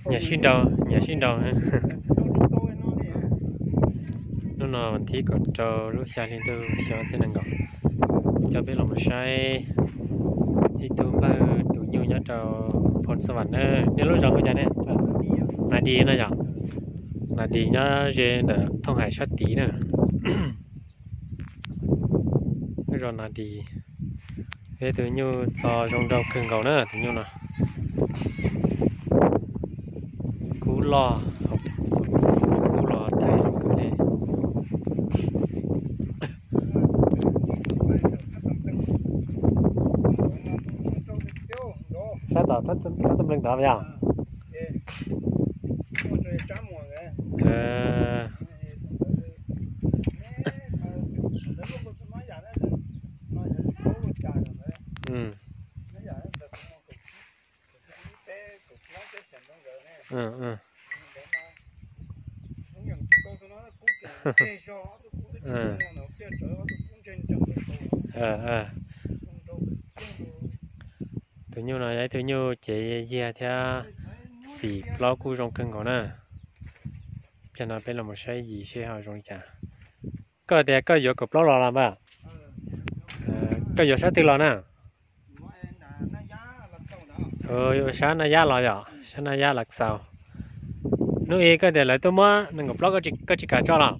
Nyias sib nraus, nyias sib nraus. Hnub no vas thib kaum rau lub xya hli ntuj xyoo ob txhiab nees nkaum, coj peb los mus saib ib tug npawg tus nyuj nyob rau Phoos Xas Vam na. Nej lub zos hu cas ne? Nas Dis no yom? Nas Dis nyob ze ntawm Thooj Hais sab tid na. Lub zos Nas Dis. Peb tus nyuj txo zoo nraug kawg nkaus na tus nyuj no. Kub loj, kub los dai zoo kawg li. Sab tom thab tub npleeg tod yog? Tus nyuj no yog ib tug nyuj cev yiag thiab xim plaub kuj zoo kawg nkaus na. Pliag no peb los mus saib yim seb ho zoo li cas. Koj tias koj yuav kaum plaub los los npawg? Koj yuav sab twg los na? Sab Naj Yab los yom, sab Naj Yab los xaus. Hnub ib koj tias lawv tuaj muab nees nkaum plaub, koj tsis kam tso los?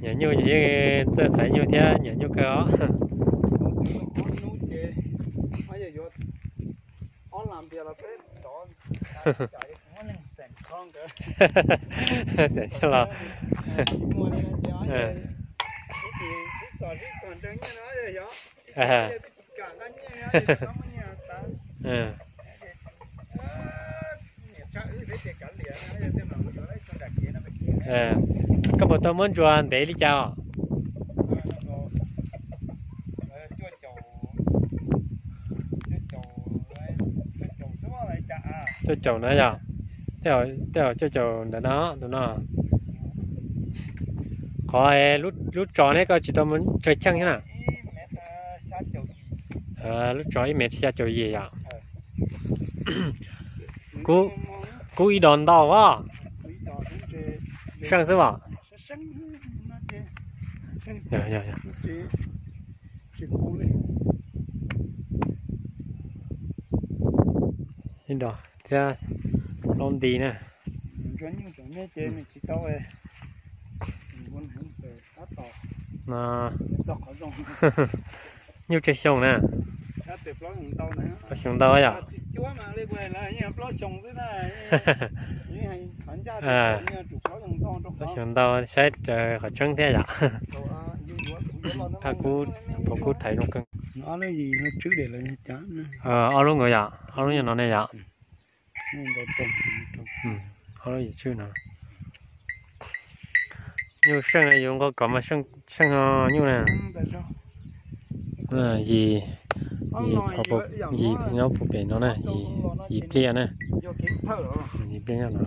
Nyiam nyuj ces yeej txawj xaiv nyuj thiab nyiam nyuj kawg os. Xeem los. Koj puas tau muab ntsuas ntev li cas os? Cuaj caum na yom? Tej zaum cuaj caum ntawm no, tus no. Qhov lub tsov ne koj tsis tau mus tsawg cheej thiab na? Lub tsov ib mev xya caum yim yom? Kub ib dos ntau as. Seej xwb as. Ib dos thiab plaub nti na. Nyuj tsawg xyoo na? Plaub xyoo ntau yom? Plaub xyoo ntau saib raws qhov tseeb thiab yom? Thaj kub, qhov kub thaiv zoo kawg. Ob lub nkaus yom? Ob lub nyuag no ne yom? Ob lub yim tswj no. Nyuj seej yus nqo kom mas seej ho nyuj na. Yim, yim nyob puag pem no na, yim pliaj na. Yim pliaj nyob no.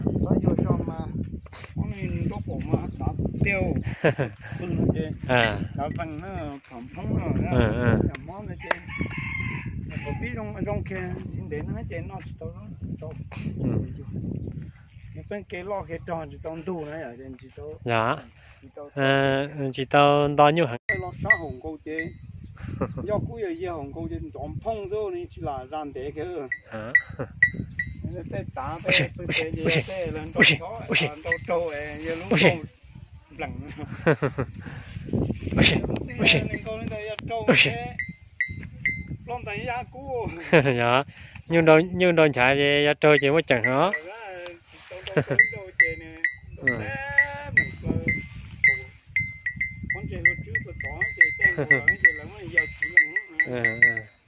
Yog, tsis tau nto nyuj heev. Yog kub yog yag hauv nkaus ces nrov nphooj xwb, tsis lam zaj ntev kiag. Tej tav tej pw ces tej lawv nrau nrau raug yog lub nplees. Nkaus li ntawd yog raug, ploj ntais yaj kub. Yog, nyuj nrau nchav ces yog raug ces muaj ceem os. Tsis tau nrau ces nws nrau teb meem plaws. Pob ntseg ua tswb puag tod ces tej nkaus lawm ces lawv muab yawg txiv leej.